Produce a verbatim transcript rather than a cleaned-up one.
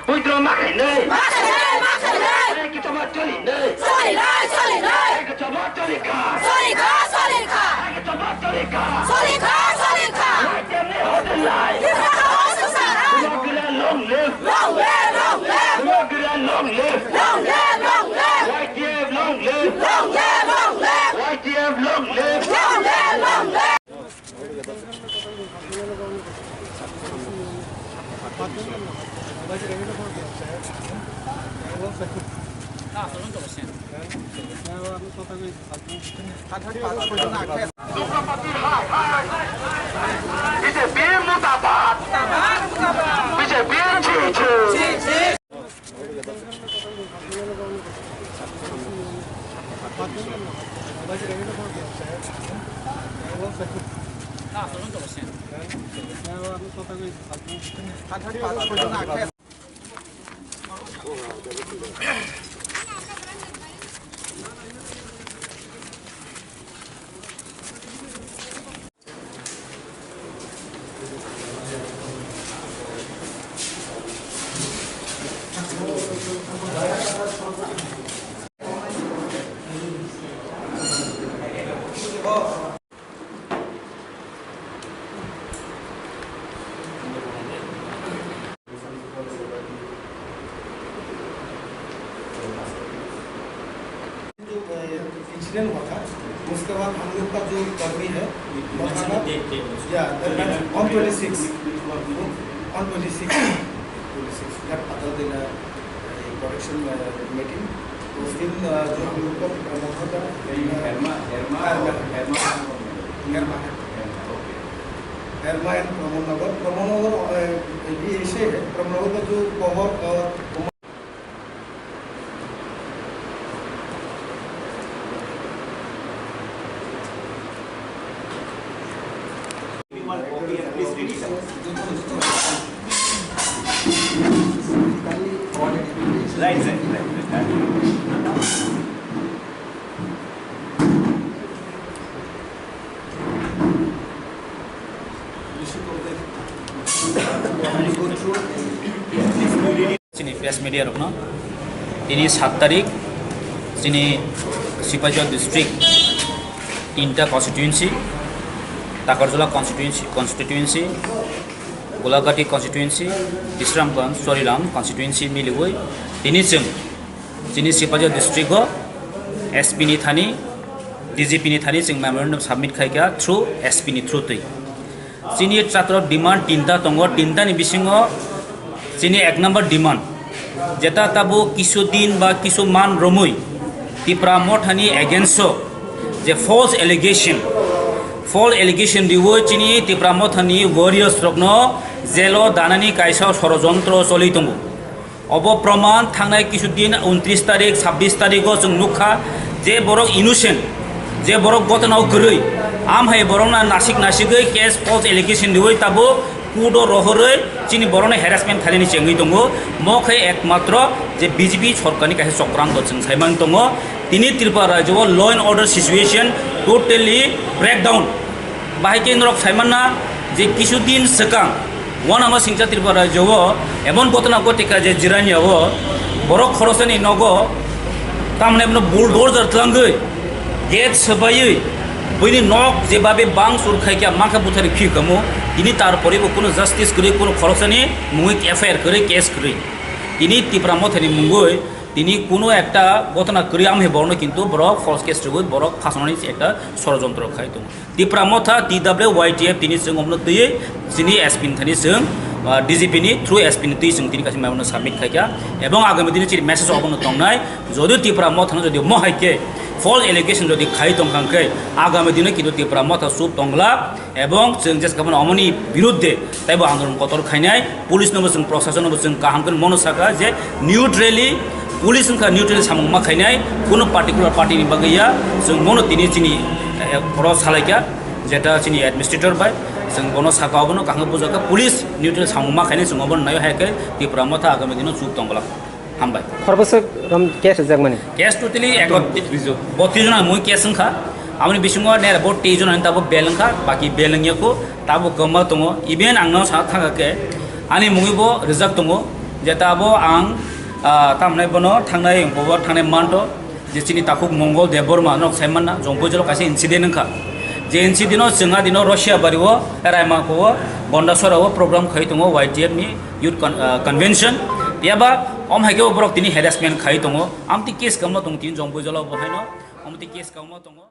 Withdraw ma khainai. Ma khainai, ma khainai. Ai, kito ma choli nai. Choli nai, choli nai. Ai, kito ma choli kha. Choli kha, choli kha. Ai, kito ma choli kha. Choli kha, choli kha. Wai temni hotel lai. Kisa kha, kisa kha. Long live, long live. Long live, long live. Long live, long live. Long live, long live. Y T F long live. Long live, long live. Y T F long live. Long live, long live. B J P murdabad! B J P jai jai! Incident हुआ था, उसके बाद हम लोग का जो कर्मी है, मखाना, या, on twenty six, on twenty six, twenty six, जब अदल दिन प्रोडक्शन मीटिंग, उस दिन, अ, जो हम लोग का प्रमोद का, हेरमा, हेरमा, हेरमा। हेरमा, हेरमा। हेरमा, ओके। हेरमा एंड प्रमोद नगर, प्रमोद नगर, अ, ये ऐसे है, प्रमोद नगर का जो पहर और Chini press media rokno tini sat tarik chini Sipaijo district tinta constituency, Takarjala constituency, constituency, Golagati constituency, Bisramganj, Choriram constituency miliwi tini chwng chini Sipaijo district o S P ni thani, D G P ni thani chwng memorandum submit khaikha through S P ni through twi. Chini chatra demand tinta tongo, tinta ni bisingo chini ek number demand, jeta tabuk kisu din ba kisu man romwi Tipra Mothani against o je false allegation, false allegation riwi chini Tipra Mothani warriors rokno jail o danani kaisa sorojontro choli tongo. Obo proman thangnai kisu din untris tarik, sabbish tarik o chwng nukha je borok innocent, je borok gotona o kwrwi, am hai borokno nasik nasigwi case false allegation riwi tabuk court o rohorwi chini borokno harassment khainani chengwi tongo. Mo khe ekmatro je B J P sorkarni kaisa chokranto chwng saimang tongo. Tini Tripura rajyo o law and order situation totally breakdown. Bahai khe norok saimanna je kisu din swkang Wanama Singcha Tripura rajyo o emon gotona ghotika je Jirania o borok khorosani nogo tamni bulldozer tlangwi gate swbaiwi buini nok jebabe bang sur khaikha mankha buthari khikamo tini tarpore bo kuno justice kwrwi kuno khorosani mungwi F I R kwrwi case kwrwi tini Tipra Mothani mungwi tini kuno ekta gotona kwrwi amhe borno kintu borok false case rwgwi borok phasonani ekta sorojontro khai tongo. Tipra Motha, T W Y T F tini chwng omno twiwi chini S P ni thani chwng D G P ni through S P ni twi chwng tini kaisa memo no submit khaikha, ebong agami dini chini message obono tongnai, jodi Tipra Motha no jodi mohai khe false allegation jodi khai tongkha khe, agami dino kintu Tipra Motha chup tongla, ebong chwng jesa khe omoni birudde taibo andolon kotor khainai, police no bo chwng, prosason no bo chwng kaham khe mono saka je neutrally, police wngkha neutral samung ma khainai, kuno particular party ni bagwi ya, chwng mono tini chini, eh, oro salaikha, jeta chini administrator bai, chwng bono saka obono kaham bujakha, police neutral samung ma khainai, chwng obono naio hai khe Tipra Motha agami dino chup tongla. Hambai. Khorokbwswk rom case rijak mani? Case totally eko botris jon. Botris jon mui case wngkha. Aboni bisingo nera bo tei jon ani tabo bail wngkha, baki bail wngya kho, tabo kwma tongo. Even ang no sa thangkha khe ani mungwi bo rijak tongo, je tabo ang, ah, tamni bono thangnai, bobo thangnai manto, je chini takhuk Mongol Debbarma nok sai manna, Jongpui jolo kaisa incident wngkha. Je incident o chwngha dino Russia bari o, Raima ko o, Gondasora o program khai tongo Y T F ni youth con-, ah, convention. Yaba om hai khe o borok tini harassment khai tongo. Amtwi case kamma tongo tini Jongpui jolo bo haino. Amtwi case kamma tongo.